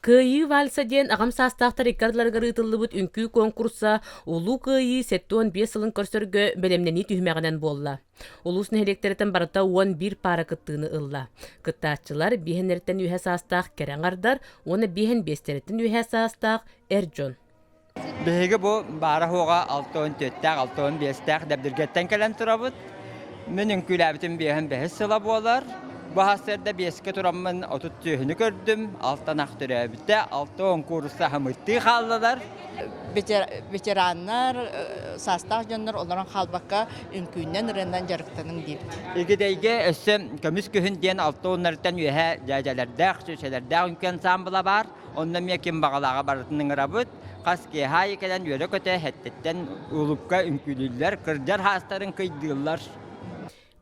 Кыайыы вальса диэн аҕам саастаахтар икки ардыларыгар ыытыллыбыт үҥкүү куонкурса Улуу Кыайыы 75 сылын көрсөргө бэлэмнэнии түһүмэҕинэн буолла. Улуус нэһилиэктэриттэн барыта 11 паара кыттыыны ылла. Кыттааччылар биэһэннэриттэн үөһэ саастаах кэрэ аҥардар уонна биэһэн биэстэриттэн үөһэ саастаах эр дьон. Биһиги бу баара-суоҕа 64-тээх, 65-тээх Дэбдиргэттэн кэлэн турабыт. Мин үҥкүүлээбитим биэһин бэһис сыла буолар. Бу сарсыарда биэскэ тураммын 30 сүөһүнү көрдүм, алтан ах төрөөбүтэ, 60 куурусса аһымыттыы хааллылар. Ветераннар, саастаах дьоннор олорон хаалбакка үҥкүүнэн, ырыанан дьарыктаныҥ диэбит. Игидэйгэ өссө көмүс күһүн диэн алта уоннарыттан үөһэ дьээдьэлэрдээх, чүөчэлэрдээх үҥкүү ансаамбыла баар. Онно эмиэ ким баҕалааҕа барытын ыҥырабыт. Хас киэһэ аайы кэлэн үөрэ-көтө эһэттиттэн улукка үҥкүүлүүллэр, кырдьар хаастарын кыйдыыллар.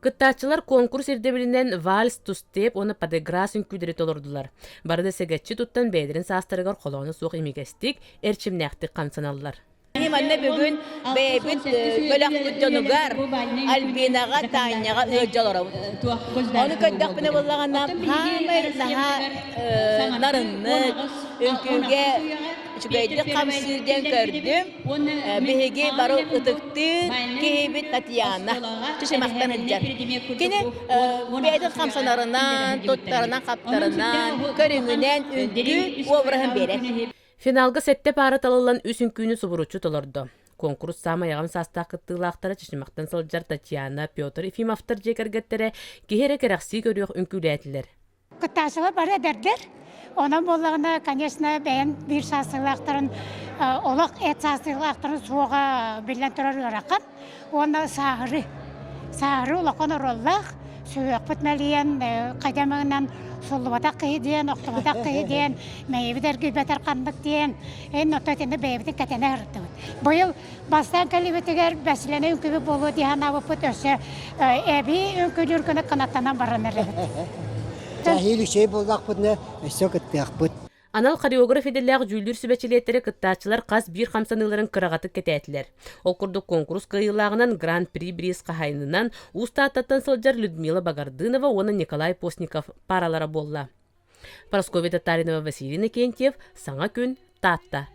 Кыттааччылар конкурс ирдэбилинэн вальс, тустеп уонна падеграс үҥкүүлэри толордулар. Бары да сэгэччи туттан бэйэлэрин саастарыгар холооно суох имигэстик, эрчимнээхтик хамсаналлар. Манна бүгүн бэйэбит бөлөхпүт дьонугар Альбинаҕа, Таняҕа ыалдьа олоробут. Ону көрдөхпүнэ буоллаҕына, хаамай наһаа нарыннык, үҥкүүгэ үчүгэйдик хамсыыр диэн көрдүм. Биһиги бары ытыктыыр киһибит Татьяна Чычымахтан сылдьар. Кини бэйэтин хамсанарынан, туттарынан-хаптарынан, көрүҥүнэн үҥкүү обраһын биэрэр. Финалга сэттэ паара талыллан үс үҥкүүнү субуруччу толордо. Куонкурус саамай аҕам саастаах кыттыылаахтара Чычымахтан сылдьар Татьяна, Петр Ефимовтар дьиэ кэргэттэрэ киһи эрэ кэрэхсии көрүөх үҥкүүлээтилэр. Кыттааччылар бары эдэрдэр. Онон буоллаҕына, конечно, бэйэм биир саастыылаахтарын олох эт саастыылаахтарын суоҕа биллэн турар ыарахан. Уонна сааһырыы. Сааһырыы улахан оруоллаах. Сүһүөхпүт мэлийэн, хайа эмэҕинэн суллубатах киһи диэн, охтубатах киһи диэн, мэйибит эргийбэтэр ханнык диэн, эн оттон итиннэ бэйэбитин кэтэнэ сырыттыбыт. Быйыл бастаан кэлибитигэр бэсилэнэ үҥкүүбүт буолуо дии санаабыппыт өссө эбии үҥкүүлүүр гына кынаттанан баран эрэбит. Эһиил үчүгэй буоллахпытына өссө кыттыахпыт. Анал хореограф идэлээх дьүүллүүр сүбэ чилиэттэрэ кыттааччылар хас биир хамсаныыларын кыраҕатык кэтээтилэр. Ол курдук куонкурус кыайыылааҕынан Гран-при бириис хаһаайынынан Уус Тааттаттан сылдьар Людмила Багардынова уонна Николай Постников паралара буолла. Парасковья Татаринова, Василий Иннокентьев, Саҥа күн, Таатта.